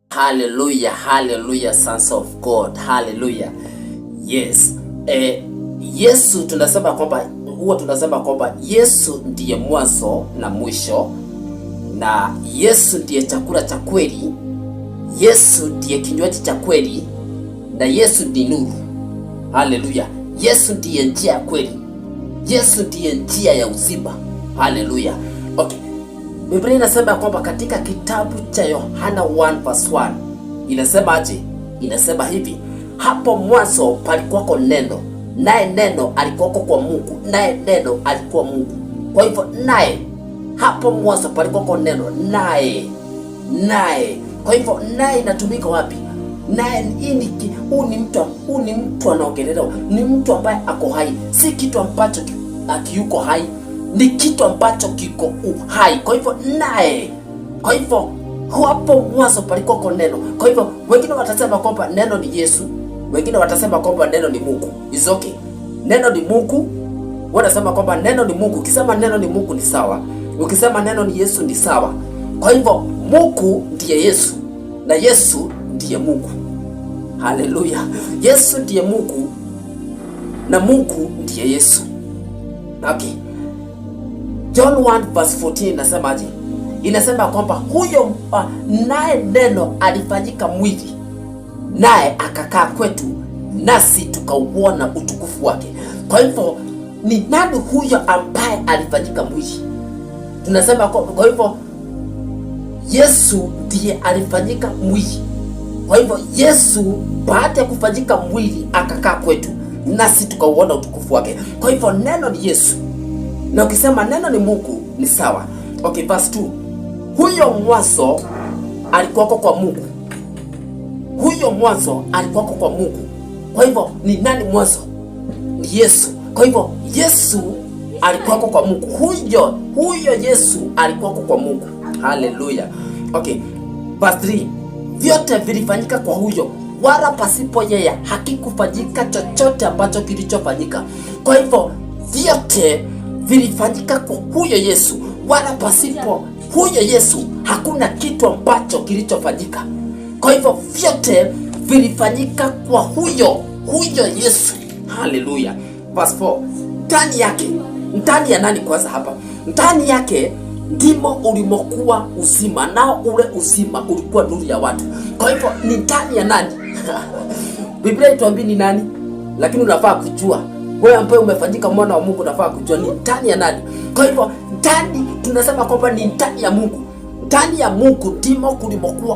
Hallelujah, hallelujah, sons of God, hallelujah. Yes. Yesu tunasema kwamba huwa tunasema kwamba Yesu ndiye mwanzo na mwisho, na Yesu ndiye chakula cha kweli, Yesu ndiye kinywaji cha kweli, na Yesu ni nuru. Haleluya! Yesu ndiye njia ya kweli, Yesu ndiye njia ya uzima. Haleluya! Okay. Biblia inasema kwamba katika kitabu cha Yohana 1 verse 1 inasema aje? Inasema hivi: hapo mwanzo palikuwako neno, naye neno alikuwako kwa Mungu, naye neno alikuwa Mungu. Kwa hivyo naye, hapo mwanzo palikuwako neno, naye naye. Kwa hivyo naye inatumika wapi? Naye hii ni huu ni mtu anaongelelewa, ni mtu ambaye ako hai, si kitu ambacho hakiyuko hai, ni kitu ambacho kiko uhai. Kwa hivyo naye, kwa hivyo hapo mwanzo palikuwako neno. Kwa hivyo wengine watasema kwamba neno ni Yesu, wengine watasema kwamba neno ni Mungu. Is okay. Neno ni Mungu, wanasema kwamba neno ni Mungu. Ukisema neno ni Mungu ni sawa, ukisema neno ni Yesu ni sawa. Kwa hivyo Mungu ndiye Yesu na Yesu ndiye Mungu. Haleluya! Yesu ndiye Mungu na Mungu ndiye Yesu. Okay. John 1 verse 14 inasemaje? Inasema kwamba huyo naye neno alifanyika mwili naye akakaa kwetu nasi tukauona utukufu wake. Kwa hivyo ni nani huyo ambaye alifanyika mwili? Tunasema kwa hivyo Yesu ndiye alifanyika mwili. Kwa hivyo Yesu baada ya kufanyika mwili akakaa kwetu nasi tukauona utukufu wake. Kwa hivyo neno ni Yesu, na ukisema neno ni Mungu ni sawa. Okay, verse 2. Huyo mwanzo alikuwako kwa Mungu. Huyo mwanzo alikuwako kwa Mungu. Kwa hivyo ni nani mwanzo? Ni Yesu. Kwa hivyo Yesu alikuwako kwa Mungu. Huyo Yesu alikuwako kwa Mungu. Haleluya. Okay. Verse 3. Vyote vilifanyika kwa huyo, wala pasipo yeye hakikufanyika chochote ambacho kilichofanyika. Kwa hivyo vyote vilifanyika kwa huyo Yesu, wala pasipo huyo Yesu hakuna kitu ambacho kilichofanyika. Kwa hivyo vyote vilifanyika kwa huyo Yesu. Haleluya. Verse 4. Ndani yake, ndani ya nani kwanza hapa? Ndani yake ndimo ulimokuwa uzima, nao ule uzima ulikuwa nuru ya watu. Kwa hivyo ni ndani ya nani? Biblia ituambii ni nani, lakini unafaa kujua wewe ambaye umefanyika mwana wa Mungu, unafaa kujua ni ndani ya nani. Kwa hivyo ndani, tunasema kwamba ni ndani ya Mungu. Ndani ya Mungu ndimo kulimokuwa